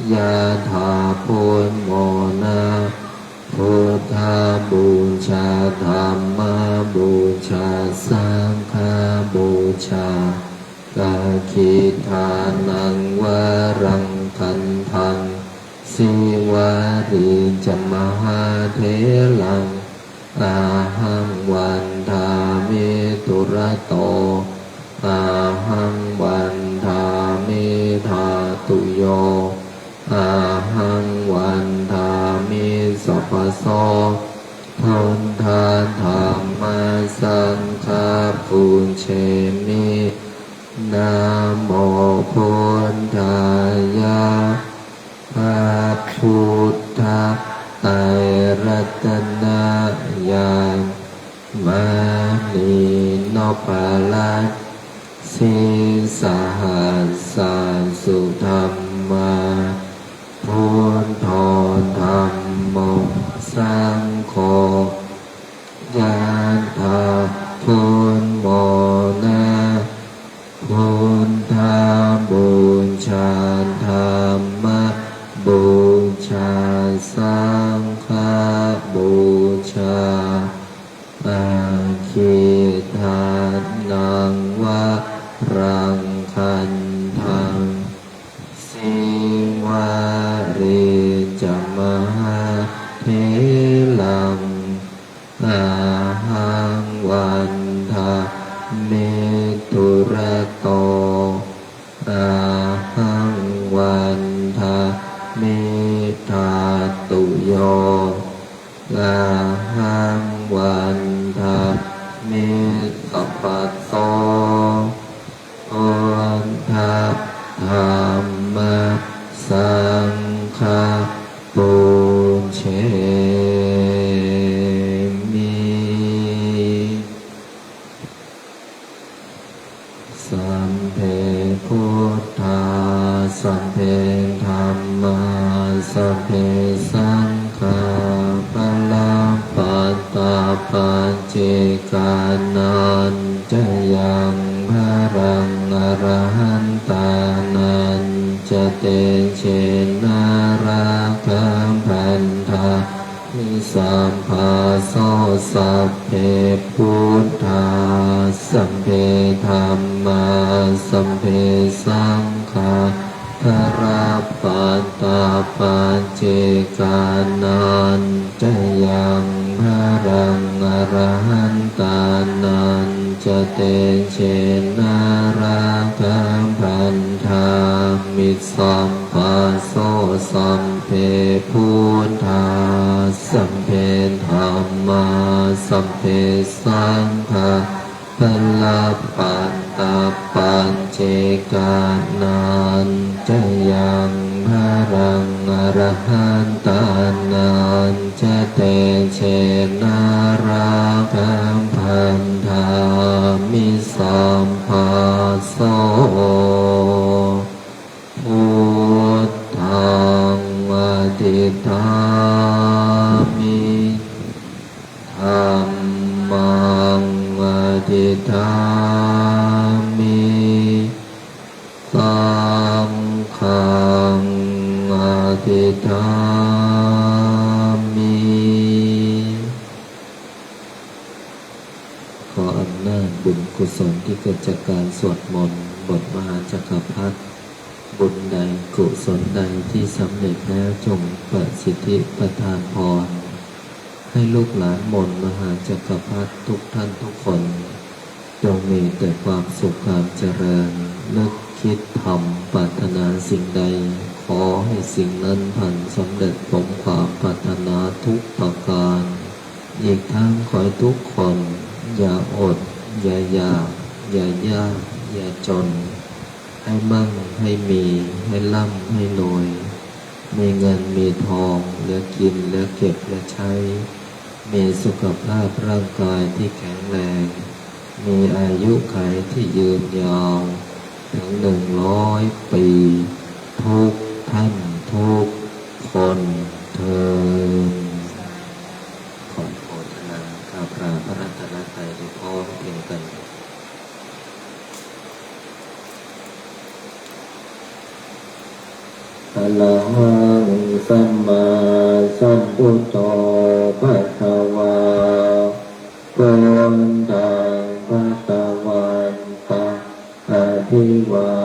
yathā buddhamona. Buddhapūjā dhammapūjā saṅghapūjā, dakkhiṇānaṃ varaṃ gandhaṃ, sīvalī ca mahātheraṃ, ahaṃ vandāmi durato, ahaṃ vandāmi dhātuyo, ahaṃ vandāmi sabbaso. Buddha dhamma saṅgha pūjemi. Namo buddhāya. พระพุทธไตรรัตนญาณ มณีนพรัตน์ sīsahassa sudhammā, buddho dhammo saṅgho, yathā buddhamona. Buddhapūjā dhammapūjā saṅghapūjā, dakkhiṇānaṃ varaṃ gandhaṃ, sīvalī ca mahātheraṃ, ahaṃ vandāmi durato, ahaṃ vandāmi dhātuyo, ahaṃ vandāmi sabbaso. Buddha dhamma saṅgha pūjemi. สัพเพ buddhā, sabbe dhammā, sabbe saṅghā, balappattā paccekānañca yaṃ balaṃ arahantānañca tejena rakkhaṃ bandhā mi sabbaso. Sabbe buddhā, sabbe dhammā, sabbe saṅghā, balappattā paccekānañca yaṃ balaṃ arahantānañca tejena rakkhaṃ bandhā mi sabbaso. Sabbe buddhā, sabbe dhammā, sabbe saṅghā, balappattā paccekānañca yaṃ balaṃ arahantānañca tejena rakkhaṃ bandhā mi sabbaso. Buddhaṃ adhiṭṭhāmi, dhammaṃ adhiṭṭhāmi, saṅghaṃ adhiṭṭhāmi. ขออำนาจบุญกุศลที่เกิดจากการสวดมนต์บทมหาจักรพรรดิ บุญใดกุศลใดที่สำเร็จแล้วจงประสิทธิประทานพร ให้ลูกหลานมนต์มหาจักรพรรดิทุกท่านทุกคน จงมีแต่ความสุขความเจริญ นึกคิดทำปรารถนาสิ่งใด ขอให้สิ่งนั้นพันสำเร็จสมความปรารถนาทุกประการ อีกทั้งขอให้ทุกคนอย่าอดอย่าอยาก อย่ายากอย่าจน ให้มั่งให้มี ให้ร่ำให้รวย มีเงินมีทองเหลือกินเหลือเก็บเหลือใช้ มีสุขภาพร่างกายที่แข็งแรง มีอายุขัยที่ยืนยาว ถึงหนึ่งร้อยปี ทุกท่านทุกคนเทอญ ขออนุโมทนาข้าพระพระรัตนตรัยได้พร้อมเพรียงกัน Arahaṃ sammāsambuddho bhagavā, buddhaṃ bhagavantaṃ abhivā